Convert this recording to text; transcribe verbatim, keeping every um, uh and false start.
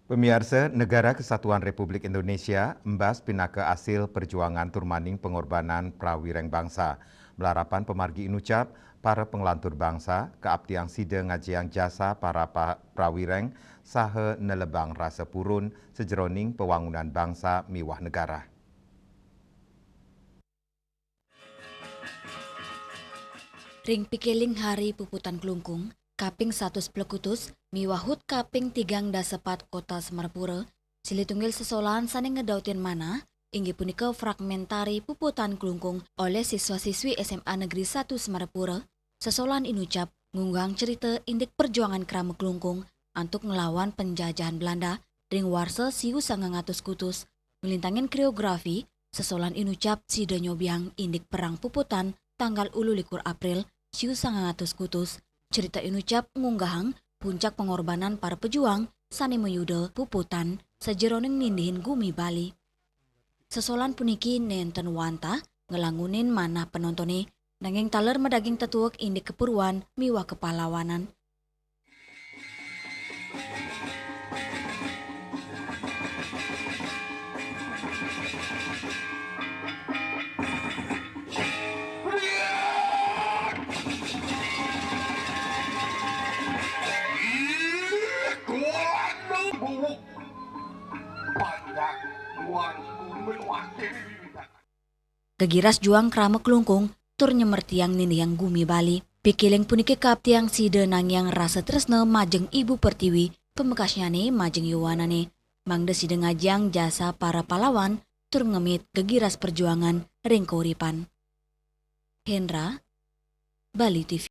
Pamiarsa, Negara Kesatuan Republik Indonesia embas pinaka asil perjuangan turmaning pengorbanan prawiréng bangsa. Malarapan pamargi inucap, para panglantur bangsa kaaptiang sida ngajiang jasa para pa-, prawiréng saha nelebang rasa purun sajeroning pawangunan bangsa miwah negara. Ring pikiling Hari Puputan Klungkung, kaping satus plekutus miwah HUT kaping tigang dasa pat Kota Semarapura, silih tunggil sesolahan sané ngedautin manah, inggih punika fragmentari Puputan Klungkung olih siswa-siswi S M A Negeri satu Semarapura. Sesolahan inucap ngunggahang cerita indik perjuangan krama Klungkung antuk nglawan penjajahan Belanda ring warsa siu sangang atus kutus, nglintangin koreografi. Sesolahan inucap sida nyobiang indik Perang Puputan tanggal ulu likur April siu sangang atus kutus. Cerita inucap ngunggahang puncak pengorbanan para pejuang sané mayuda Puputan sajeroning nindihin gumi Bali. Sesolahan puniki nénten wantah nglangunin manah penontoné, nanging taler madaging tetuek indik kepurwan miwah kepahlawanan. Gegiras juang krama Klungkung tur nyemertiang nindiang gumi Bali. Pikiling punika kaaptiang sida nangiang rasa tresna majeng Ibu Pertiwi, pamekasnyané majeng yowanané, mangda sida ngajiang jasa para pahlawan tur ngemit gegiras perjuangan ring kauripan. Hendra, Bali T V.